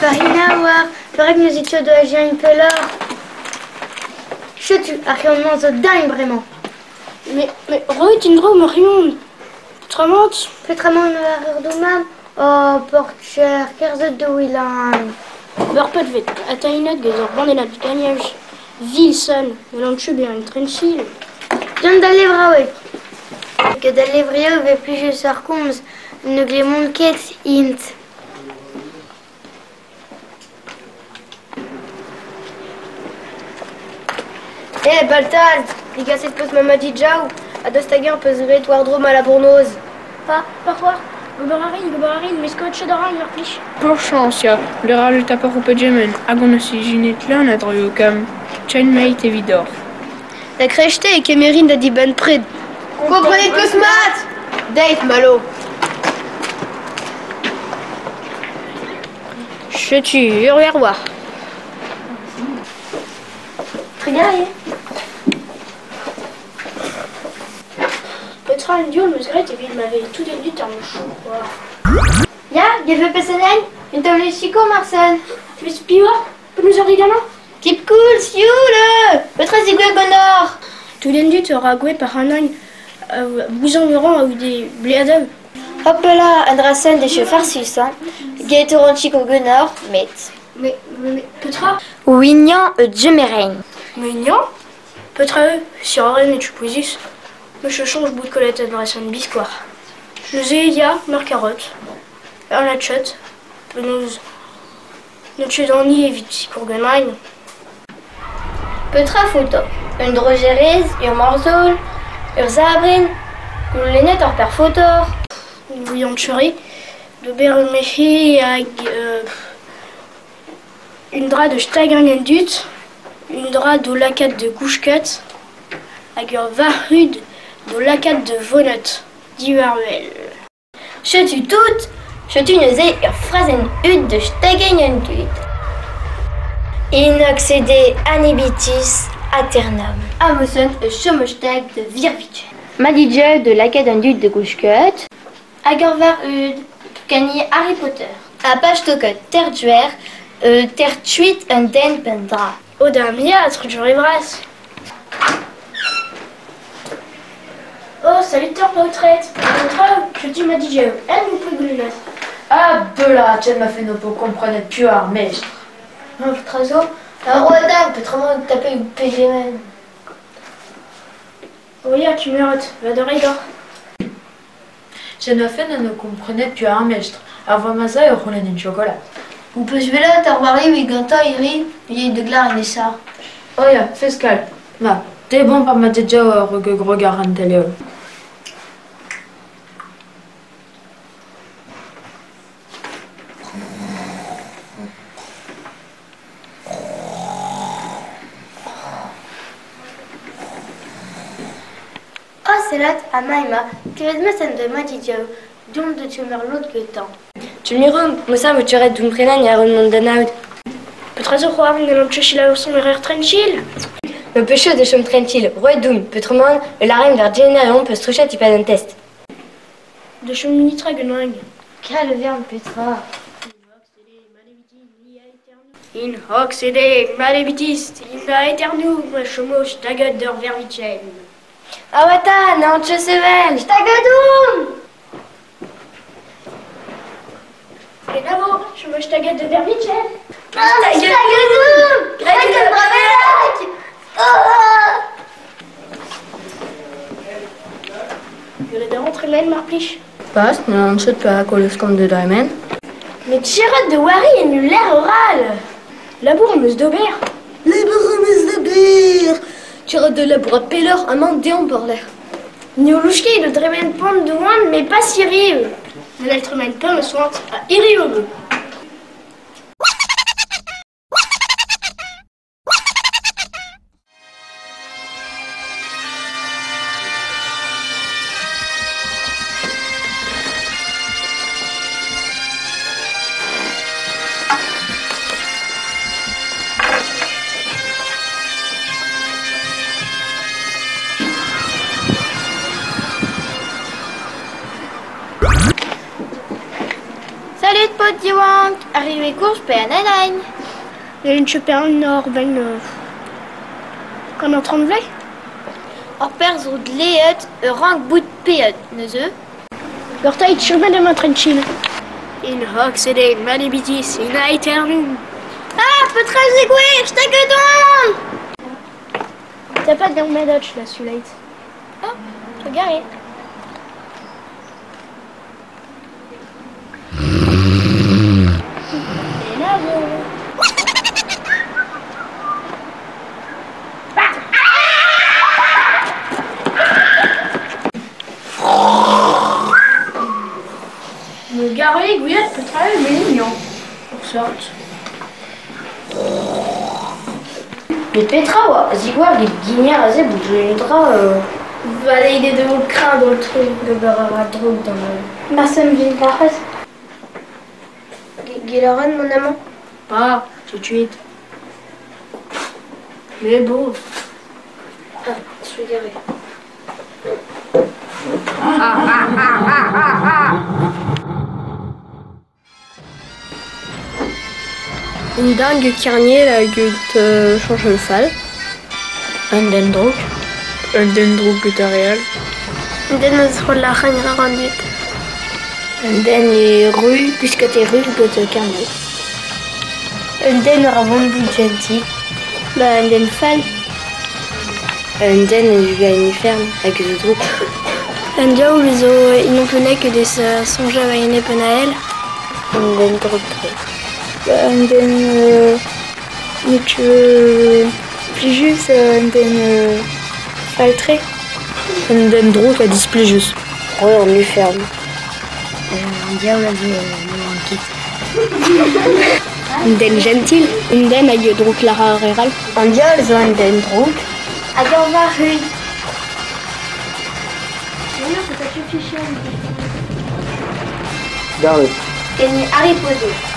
Va hina war, perak neuze tio da ajiañ pelloc'h? Setu, ar c'heon-mañ zo din bremañ. Mais roit en-dro ma c'heon. Petra Petra 'mañ war ur domam? Oh, porcher, kerzhet da Wilan. Ur paotr atainat gant ur bandennad gagnaj Wilson, n'hallan ket bezañ un trenchil. Deomp d'al levraoueg. Gant al levrioù e vez plijus ar komz, ne glemmont ket, int. Eh, Baltaz, degaset 'peus ma madijaoù ha daoust hag-eñ 'peus graet war-dro ma labour-noz? Pa, parfois, ober a rin, ober a rin, met skoachet a ran, mar plij. Peurchañs ya, leural tapoc'h ho pegement hag hon eus ijinet leun a droioù kamm. Chainmate evidoc'h. Da kreisteiz e kemerin da dibenn-pred. Komprenet 'peus mat? Deit, Malo. Setu ur war. Trugarez. Petra an diaoul 'm eus graet evit ma vez tout an dud ar mouchoù quoi. Ya, get pesenenn, un taol sikour Marcel. Peus piv oc'h? Penaos a rit amañ? Keep cool, sioul! Petra zigouez ganeoc'h? Tout an dud a ra gouez par an gouzañv a ran evit e bleadoù. Hop là, un dra-sen de cheu farsus, hein. Get ur sikour ganeoc'h, met... Mais petra? Ouignan e Djemerein. Mignon? Petra eo? Sur ar ren e pouezus. Me je change bout colette adresse an biskoar. Neuze ya, mar carotte. Ur latchet. Penaos n'eus ket anni evit sikour ganin. Petra foto? Un drogerez, ur morzhol, ur sabrenn, goulennet ur perfotor. Bouillant churé. D'ober mehe hag un dra de stagañ an dud, un dra d'o lakaat de gousket, hag ur varc'hud d'o lakaat de vonet, diwar-wel. Setu tout! Setu neuze ur frazenn hud de stagañ an dud. In accede anibitis aeternam. Amoson eus chomostag de virviken. Madidjeu de lakaat an dud de gousket, hag ur varc'hud, kani Harry Potter. Ha pach toket terduer, tertuit un den pendra. O da mia, trugarez bras. Oh, salut teur paotred. Petra, setu ma DJ. En vous pouvez goulenat. Ah, bela, tiens ma fait no po komprenet piv ar mestr. Petra zo? Ur roadag, petra 'mañ taper pegement. Oh ya, tu meurot, va da redor. Chen ma fait no komprenet piv ar mestr. Ar voa ma za ur c'houlenn en chocolat. Ou peus velat ar wari eo gantañ iri, vieille de glar en esa. Oh ya, feskal. Ma, te bon par ma dija ur grog ar an teleo. Oh, sellat ha maima, kevet meus en de madidiaou, deomp de tiomer lot getañ. Tu mirom, mosa vo turet d'oun prenan ya ron mont da naout. Petra zo c'hoar n'hallomp ket selaou son ur trenchil? Me pecho de chom trenchil, roet doun, petromant, ul arem ver generion peus truchet i pad an test. De chom minitra ganin. Kalvern petra. In hoc sede malebitis, in aeternum, chomo stagat d'ur vervichen. Awata, n'an sevel! Stagadoum! Kenavo, chomo stagat de vervichen. Ah, stagadoum! Greg de Bravelak! Oh! Gant da rentrer mar plij. Pas, n'an chet pa koleus kant de daimen. Met tiret de wari en ul l'air oral. Labour am eus d'ober. Labour am eus d'ober. Tiret de labour a pelleur amañ deomp par l'air. N'eo louchket de dremen pont de oan, mais pas si rive. N'hall tremen pont soant a iriv. Salut, pote. yaouank, arriv e kourz pe an anain. Un cheper un ur ben gant an 30 vloaz. Ur perzh zo dleet ur rank bout paeet neuze. Gortaet chomet emañ trenchil. In hoc sede manebitis in aeternum. Ah, petra zegouezh, staget on! T'as pas d'an medach la suleit. Ah, trugarez. Me gare gwiad petra eo mignon. Ur sort. Met petra oa zigouar get gigner aze bout zo un dra... Valeide de vo kreñv d'an trumm d'ober a ra droug d'an holl. Marcel vin warc'hoazh. Gelloran mon amañ. Ah, tout de suite. Mais bon. Ah, trugarez. Un dingue kerniel hag ut chañchal fall. Un den drouk. Un den drouk get ar re all. Un den eus roll ar c'hagn ar an dud. Un den e ru, gwisket e ru get kerniel. Un den ur vont bout gentil. Ba un den fall. Un den e un ifern hag eus drouk. Un diaoul zo inonpenek des soñjañ war enep un ael. Un den drouk-tre. Un den n'eo ket plijus, un den fall-tre. Un den drouk ha displijus. Re an ifern. Un diaoul a zo n'oan ket. Un den gentil. Un den hag drouk lara ar re all. An diaoul zo un den drouk. Hag ur war-hun. Darle. Kenny Harry Potter.